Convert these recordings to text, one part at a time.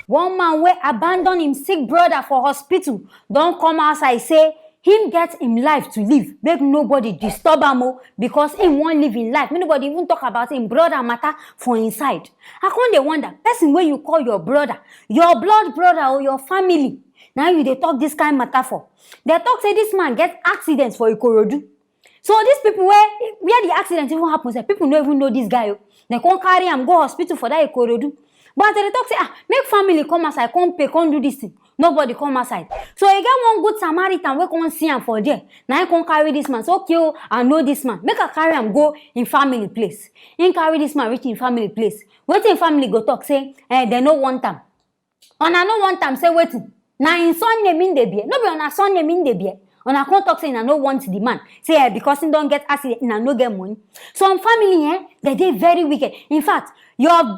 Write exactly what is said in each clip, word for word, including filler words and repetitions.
One man wey abandon him sick brother for hospital don come outside say him get him life to live, make nobody disturb am o, because him wan live him life, make nobody even talk about him brother matter for inside. I come dey wonder, person wey you call your brother, your blood brother or your family, na you dey talk this kind matter for? Dem talk say this man get accident for Ikorodu. So these people wey, where the accident even happen sef, people no even know this guy o. Dem come carry am go hospital for that Ikorodu. But as dem dey talk say, ah, make family come outside, come pay, come do this thing, nobody come outside. So e get one good Samaritan wey come see am for there. Na him come carry this man. So, okay o, I know this man, make I carry am go him family place. Him carry this man reach him family place. Wetin him family go talk? Say, eh, dem no want am. Una no want am, say wetin? Na him surname him dey bear? No be una surname him dey bear? Una come talk say una no want the man, say, eh, because him don get accident, una no get money. Some family, eh, dem dey very wicked. In fact, your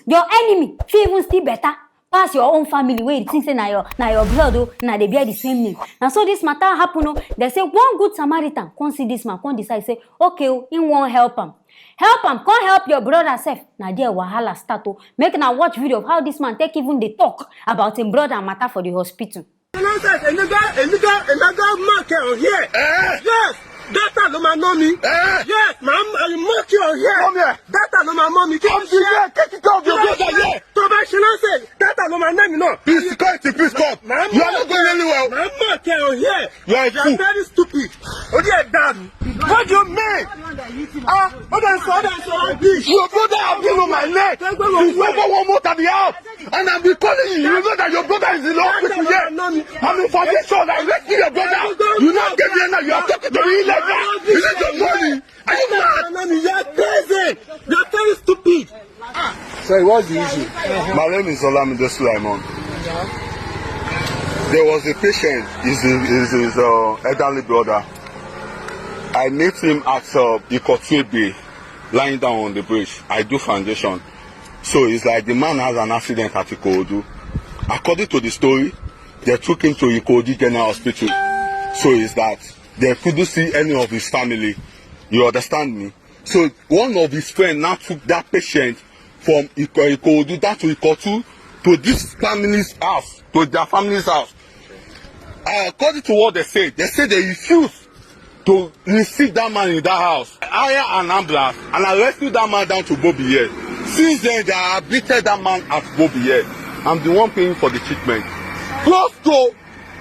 your enemy fit even still better pass your own family, wey you think say na your na your blood o, una dey bear the same name. Na so this matter happen o. Dem say one good Samaritan come see this man, come decide say, okay o, him wan help am. Help am, come help your brother sef. Na there wahala start o. Make una watch video of how this man take even dey talk about him brother matter for the hospital. Nonsense, èmi gan, èmi gan, èmi gan mark ẹ on here. Eh? Yes, data ló máa ná mi. Eh? Yes, màá, I will mark you on here. Come here. Data ló máa ná mi. Kí ló Come to ṣe? Here, take it off your brother here. Tó bá ṣe nonsense, data ló máa ná mi náà. Please, security, please come. Màá You are not going anywhere. Màá mark ẹ on here. You are a You are fool. Very stupid. Orí ẹ̀ dàrú. What do you mean? Ah, ó dẹ̀ sọ, ó dẹ̀ sọ rubbish. Your brother have been on my neck. Since over one month at the house. And I've been calling you. You know that your brother is in the hospital here. I'm in foundation. I rescue your brother. You not get here now. You are talking to me like that. Is it your money? Are you mad? You are crazy. You are very stupid. Sorry, what's the issue? My name is Olamide Sulaiman. There was a patient, is his, his uh, elderly brother. I met him at uh, Ikotuebe, lying down on the bridge. I do foundation. So it's like the man has an accident at Ikorodu. According to the story, they took him to Ikorodu General Hospital. So it's that they couldn't see any of his family. You understand me? So one of his friends now took that patient from Iko- Ikorodu down to Ikotu to this family's house, to their family's house. Uh, according to what they say, they say they refused to receive that man in that house. I hire an ambulance and I rescue that man down to Bobiye. Since then, they have admitted that man at Bobiye. I'm the one paying for the treatment. Close to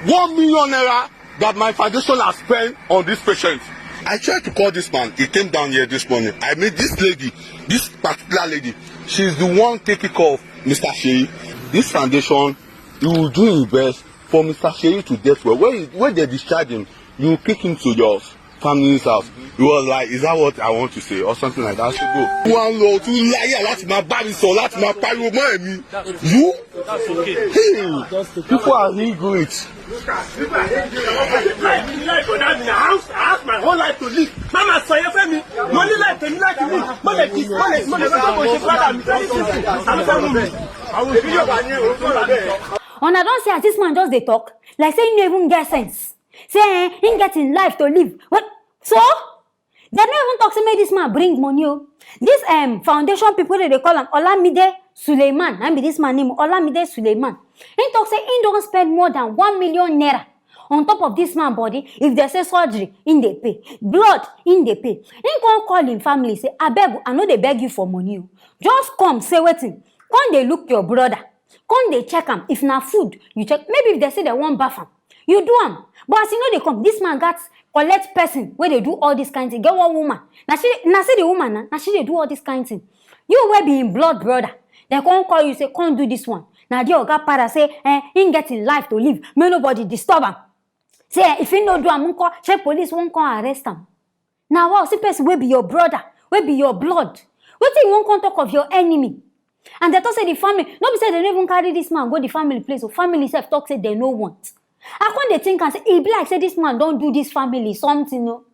one million naira that my foundation has spent on this patient. I tried to call this man. He came down here this morning. I meet this lady, this particular lady. She's the one taking care of Mister Sheyi. This foundation, he will do his best for Mister Sheyi to get well. When, when they discharge him, you will pick him to your family's house. He was like, is that what I want to say? Or something like that. I should go. Wọ́n ń lo ojú láyà láti máa bá mi sọ, láti máa pariwo mọ́ ẹ̀mí. You? Hey, people are ingrate. Life for that, I have, I have my whole life to live. Mama sọ yẹn fẹ́ mi. Mo ní life tèmi láti live. Mo lè di, mo lè, mo lè sọ pé mo ṣe brother mi. Very simple. Àwọn fẹ́ mú mi. Àwọn òbí yóò wà ní orúkọ rẹ̀. Una don see as this man just dey talk, like say he no even get sense. Say, eh, he get him life to live. What? So? Dem no even talk say make this man bring money o. This um, foundation people, they dey call am Olamide Suleiman. Na be this man name, Olamide Suleiman. He talk say he don spend more than one million naira on top of this man body. If they say surgery, he dey pay. Blood, he dey pay. He come call him family say, abeg, I no dey beg you for money o. Just come, say wetin? Come dey look your brother. Come dey check am. If na food, you check. Maybe if they say they wan baff am, you do am. But as you no dey come, this man gats collect person wey dey do all this kind thing. Get one woman. Na she, na see the woman na, na she dey do all this kind thing. You wey be him blood brother, dem come call you say, come do this one. Na the oga para say, eh, him get him life to live. Make nobody disturb am. Say, eh, if he no do am, nko, shey police wan come arrest am? Na wa, see person wey be your brother, wey be your blood. Wetin you wan come talk of your enemy? And they talk say the family, no be say they no even carry this man go the family place. So family sef talk say they no want. I come dey think and say, e be like say this man don do this family something o.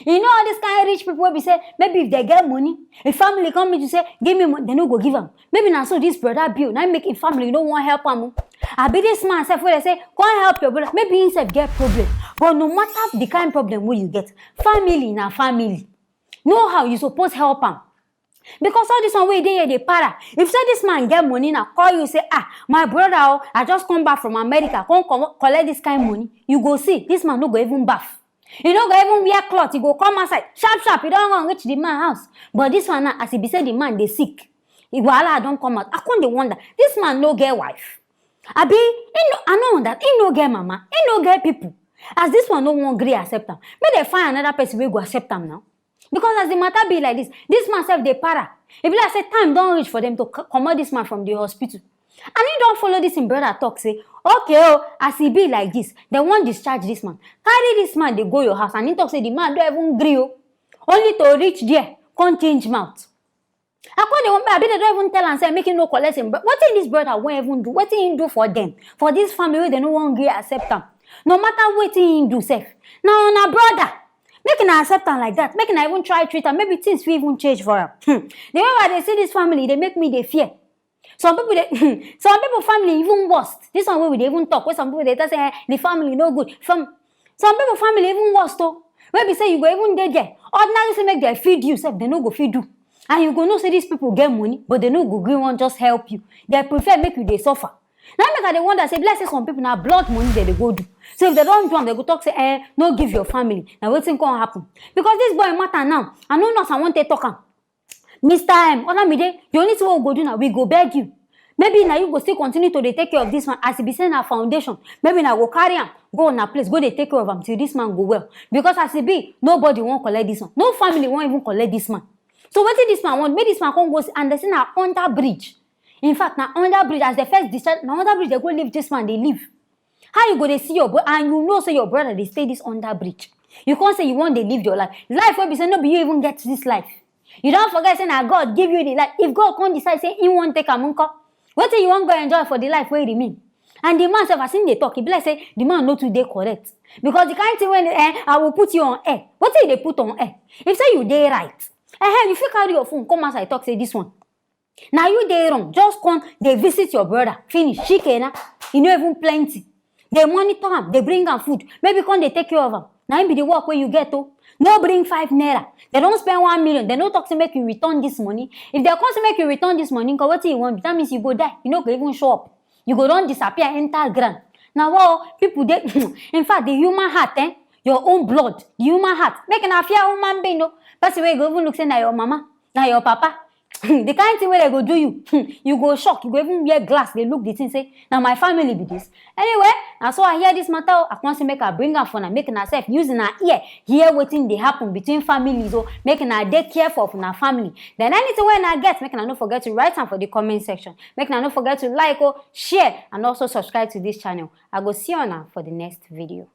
You know all this kind rich people wey be say maybe if they get money, if family come meet you say, give me money, they no go give am. Maybe na so this brother be o, na him make him family no wan help am o. Abi this man sef wey dey say, come help your brother, maybe him sef get problem. But no matter the kind problem wey you get, family na family. Know how you suppose help am. Because all this one wey dey here dey para. If say this man get money now, call you say, "Ah, my brother, oh, I just come back from America, come, come collect this kind money." You go see, this man no go even baff. He no go even wear cloth. He go come outside sharp sharp. He don run reach the man house. But this one now, as e be say the man dey sick, e wahala don come out. I come dey wonder, this man no get wife? Abi he no, I no understand. He no get mama. He no get people. As this one no wan gree accept am, make dem find another person wey go accept am now. Because as the matter be like this, this man sef dey para. E be like say time don reach for them to c- comot this man from the hospital. And he don follow this him brother talk say, "Okay, oh, as e be like this, dem wan discharge this man. Carry this man dey go your house." And he talk say the man don even gree, oh. Only to reach there, come change mouth. I come dey wonder, abi dem don even tell am say make he no collect him bro-, wetin this brother wan even do? Wetin he do for them, for this family wey dem no wan gree accept am? No matter wetin he do sef, na una brother. Make una accept am like that. Make una even try treat am. Maybe things fit even change for am. Hmm. The way I dey see this family, e dey make me dey fear. Some people dey, some people family even worst. This one wey we dey even talk, wey some people dey tell say, "Eh, the family no good." From some people family even worst, oh. Wey be say you go even dey there. Ordinary say make dem feed you sef, dem no go fit do. And you go know say these people get money, but dem no go gree wan just help you. Dem prefer make you dey suffer. Now make I dey wonder say, be like say some people na blood money dem dey go do. So if dem don do am, dem go talk say, "Eh, no give your family." Na wetin come happen? Because this boy matter now, I no know as I wan take talk am. Mister M, Olamide, the only thing we go do now, we go beg you. Maybe na you go still continue to dey take care of this man as e be say na foundation. Maybe na go carry am go una place, go dey take care of am till this man go well. Because as e be, nobody wan collect this one. No family wan even collect this man. So wetin this man want? Make this man come go see, and dem say na under bridge. In fact, na under bridge, as dem first decide, na under bridge dem go leave this man dey live. How you go dey see your brother and you know say your brother dey stay this under bridge? You come say you wan dey live your life. Life wey be say no be you even get this life. You don forget say na God give you the life. If God come decide say he wan take am, nko? Wetin you wan go enjoy for the life wey remain? And the man sef, as him dey talk, e be like say the man no too dey correct. Because the kind thing wey, eh, "I will put you on air." Wetin you dey put on air? If say you dey right, eh, you fit carry your phone come outside talk say this one. Na you dey wrong. Just come dey visit your brother. Finish. Shikenan. E no even plenty. Dey monitor am, dey bring am food. Maybe come dey take care of am. Na him be the work wey you get, oh. No bring five naira. Dem don spend one million. Dem no talk say make you return this money. If dem come say make you return this money, nko, wetin you wan do? That means you go die. You no go even show up. You go don disappear, enter ground. Na wa o, people dey, in fact, the human heart, eh, your own blood, the human heart. Make una fear human being, no. Person wey go even look say na your mama, na your papa. The kind thing wey dem go do you, you go shock. You go even wear glass, dey look the thing say, "Na my family be this." Anyway, na so I hear this matter, oh. I come say make I bring am for una, make una sef use una ear, hear wetin dey happen between families, oh. Make una dey careful of una family. Then anything wey una get, make una no forget to write am for the comment section. Make una no forget to like, oh, share, and also subscribe to this channel. I go see una for the next video.